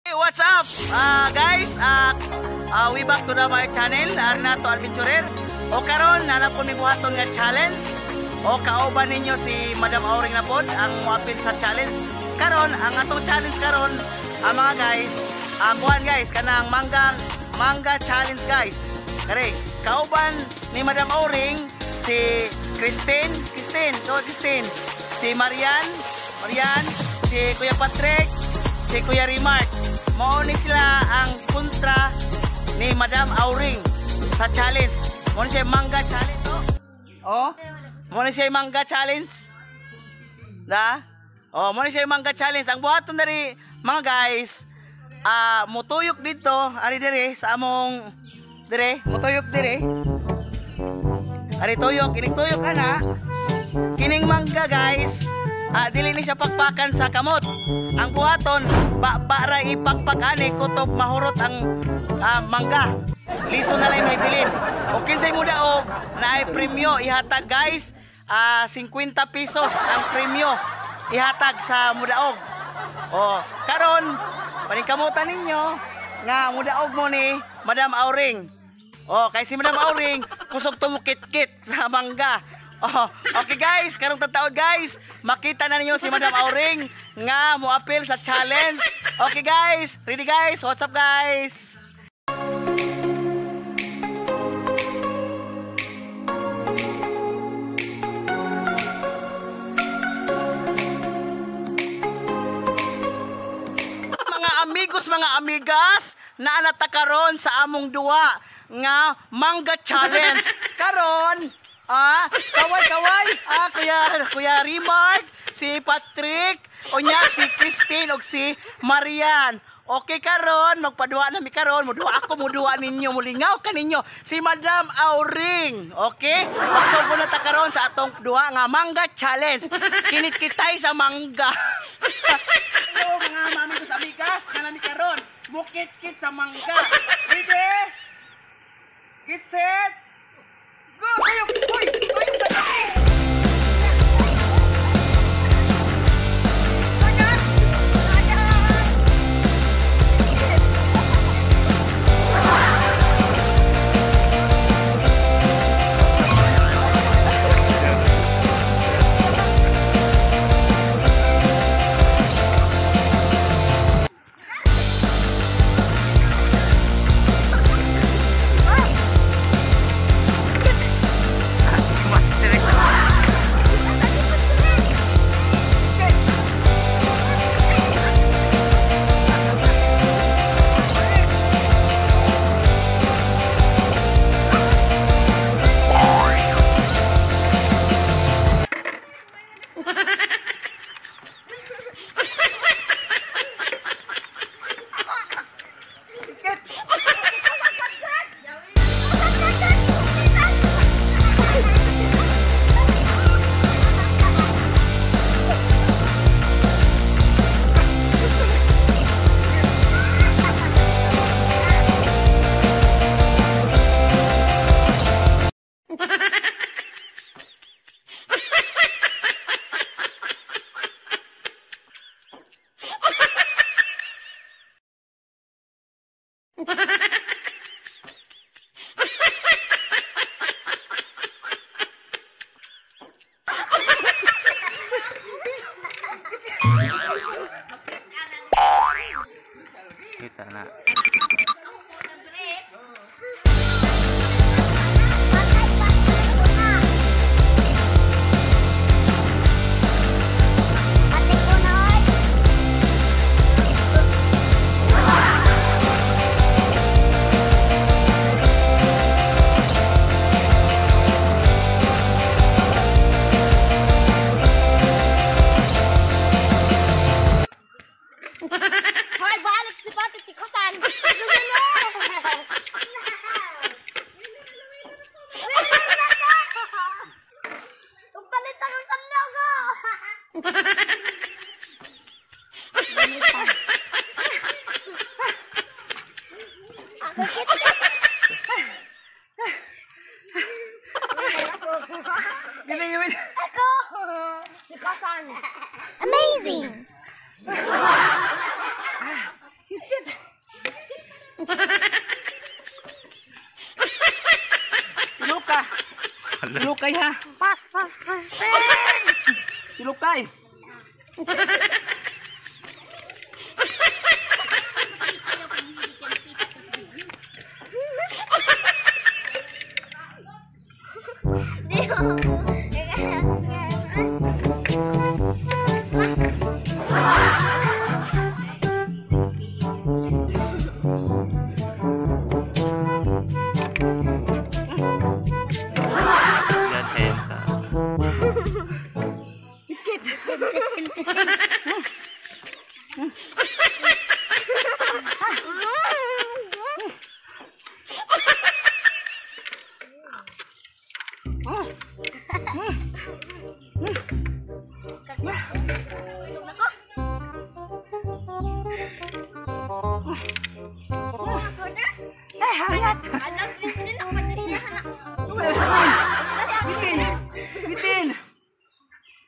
What's up, guys? We back to the my channel, Renato Adventurer. O karon na po mi buhaton nga challenge. O kauban ninyo si Madam Auring na pod ang moapil sa challenge. Karon ang atong challenge karon, mga guys, kuan guys, kanang mangga challenge guys. Kare, kauban ni Madam Auring si Christine, si Marian, si Kuya Patrick, si Kuya Remark. Mao ni sila ang kontra ni Madam Auring sa challenge. Mao ni siya mangga challenge, oh. Oh. Mao ni siya mangga challenge. Da? Oh, mao ni siya mangga challenge. Ang buhaton diri mga guys, mutuyok dito, ari diri sa among dire, mutuyok dire. Ari tuyok, kining tuyok ana. Kining mangga guys, dili ni siya pakpakan sa kamot. Ang buhaton, ba-ba ra ipakpak ani kutob mahurot ang mangga. Liso na lang may bilin. O kinsay mo daog naay premyo ihatag guys, 50 pesos ang premyo ihatag sa mudaog. O karon paningkamutan ninyo nga mudaog mo ni Madam Auring. O kay si Madam Auring kusog tumukit-kit sa mangga. Oh, okay guys, karong taon guys, makita na ninyo si Madam Auring nga moapil sa challenge. Okay guys, ready guys? What's up guys? Mga amigos, mga amigas, naanata karon sa among duwa nga mangga challenge. Karon kaway-kaway. Kuya Remark, si Patrick, unya si Christine ug si Marian. Okay karon, magpaduwa na mi karon, muduwa ako, muduwa ninyo, mulingaw ka ninyo si Madam Auring. Okay? Pasok na ta karon sa atong duha nga mangga challenge. Kinit-kitay sa mangga. Hello mga amigos, amigas, kana mi karon, mukit-kit sa mangga. Ready? Get set. Go! Tuyok! Uy! Tuyok sa tabi! Tagas! Tagas! Kita na. Ako! Si Kasan! Amazing! Kit-kit! Tilukay ha. Pas, pas, Christine! Tilukay. Di ako. Islan kayo ka. Kitkit. Eh, hangat. Alam, Christine, ako niya. Bitin. Bitin.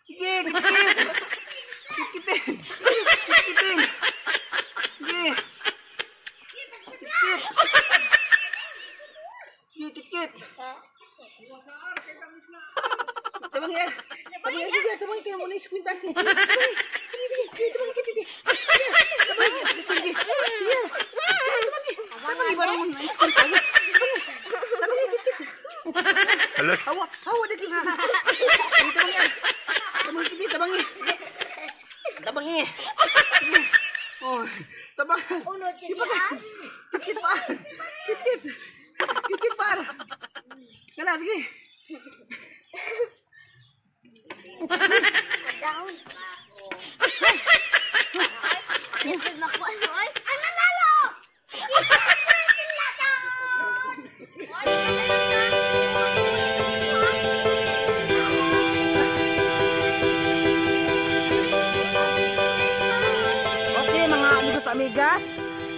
Sige, kitkit. Kitkitin. Kitkitin. Sige. Kitkit. Sige, kitkit. Tabang yan. Tabang yan. Sige, tabang kayo muna iskwintan. Sige, sige, tabang sige. Tabang sige. Sige. Tabang iba naman na iskwintan. Tabang kitkit. Hala. Hawa, hawa dito. Tabang yan. Tabang kitkit, tabang. Tabang. Oh, tabang. Uno, tiga. Kitkit pa. Kitkit. Kitkit pa. Kana, sige. Down. Ang nanalo! Okay mga amigos amigas,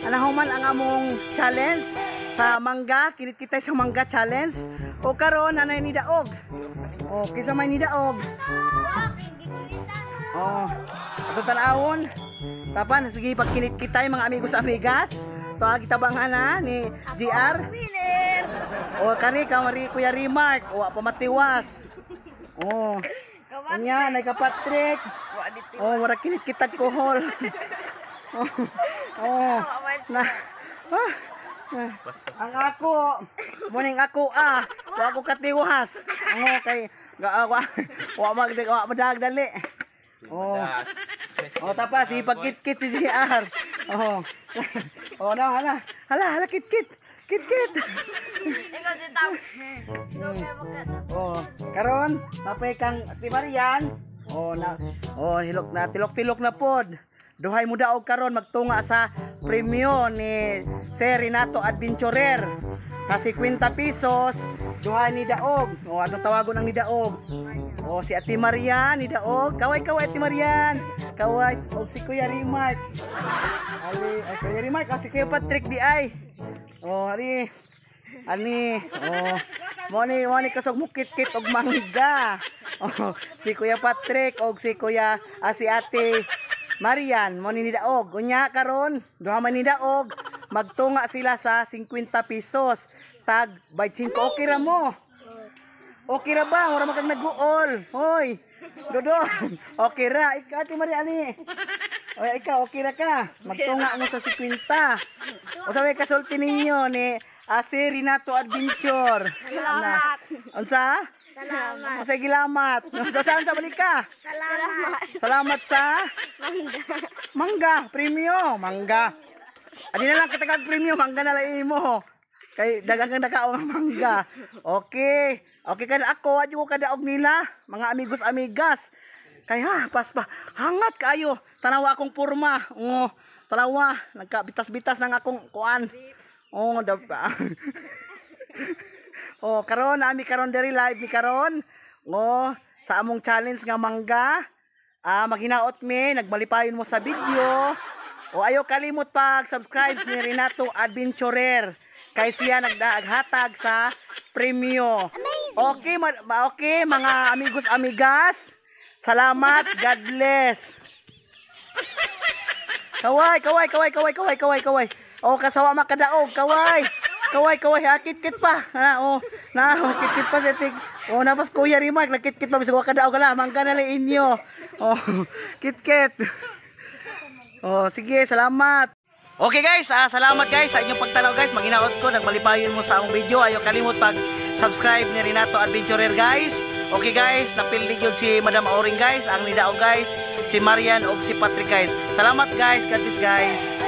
anahuman ang among challenge sa mangga, kinit kita sa mangga challenge. O karon anay ni daog. O kinsa may ni daog? Oh, ato tan-awon. Tapan sige pagkinit kita mga amigos amigas. To gitabangan na ni GR. Winner! O kani ka mari Kuya Remark, o pamatiwas. Oh. Unya nay ka Patrick. Oh, mura kinit kitag kohol. Oh. Oh. Na. Ah. Ang ako, muning ako ah, wa ako katiwas. Ang kay ga wa wa mag wa madagdali. Oh. Oh, tapas ipagkit-kit si JR. Oh. Oh, na hala. Hala, hala kit-kit. Kit-kit. Ikaw din tao. Ikaw may magka- Oh, karon napay kang Ate Marian. Oh, na oh hilok na tilok-tilok na pod. Duhay mo daog karon magtunga sa premyo ni Sir Renato Adventurer sa 50 pesos. Duhay ni daog. Oh, atong tawagon ang ni daog. Oh, si Ate Marian ni daog. Kaway-kaway Ate Marian. Kaway og si Kuya Remark. Ali, ay Kuya Remark, ah, si Kuya Patrick di ay. Oh, ari. Ani, oh. Mo ni kasog mukit-kit og mangga. Oh, si Kuya Patrick og si Kuya si Ate Marian mo ni daog. Unya karon, duha man ni daog, magtunga sila sa 50 pesos. Tag by 5. Okay ra mo. Okay ra ba? Wala man kang nag-uol. Hoy. Dodo. Okay ra. Ikaw, Ate Marian ani. Oy, ikaw, okay ra ka. Magtunga mo sa 50. O sabi kasulti ninyo ni si Renato Adventure. Salamat. Unsa? Salamat. Unsa gilamat? Unsa saan sa balik ka? Salamat. Salamat sa Mangga. mangga, premyo, mangga. Adi na lang kitag premyo, mangga na lang imo. Kay daghang kang nakaong nga mangga. Okay. Okay kan ako, adyo ko kadaog nila, mga amigos amigas. Kay ha, pas pa hangat kaayo. Tanawa akong porma. Oh, tanawa, nagkabitas-bitas nang akong kuan. Oh, da Oh, karon ami karon diri live mi karon. Oh, sa among challenge nga mangga. Ah, maghinaot mi, nagmalipayon mo sa video. O ayo kalimot pag subscribe ni Renato Adventurer. Kay siya nagdaaghatag sa premyo. Okay, okay mga amigos amigas. Salamat, God bless. Kaway, kaway, kaway, kaway, kaway, kaway, kaway. O kasawa makadaog, kaway. Kaway, kaway, ah, kit-kit pa. Na, oh, na, oh, kit-kit pa sa tik. Oh, napas Kuya Remark, nagkit-kit pa bisag wa kadaog la, mangga na lang inyo. Oh, kit-kit. Oh, sige, salamat. Okay guys, salamat guys sa inyong pagtanaw guys. Maginaot ko, nagmalipayon mo sa among video. Ayaw kalimot pag subscribe ni Renato Adventurer guys. Okay guys, napili yun si Madam Auring guys, ang nidaog guys, si Marian og si Patrick guys. Salamat guys, God bless guys.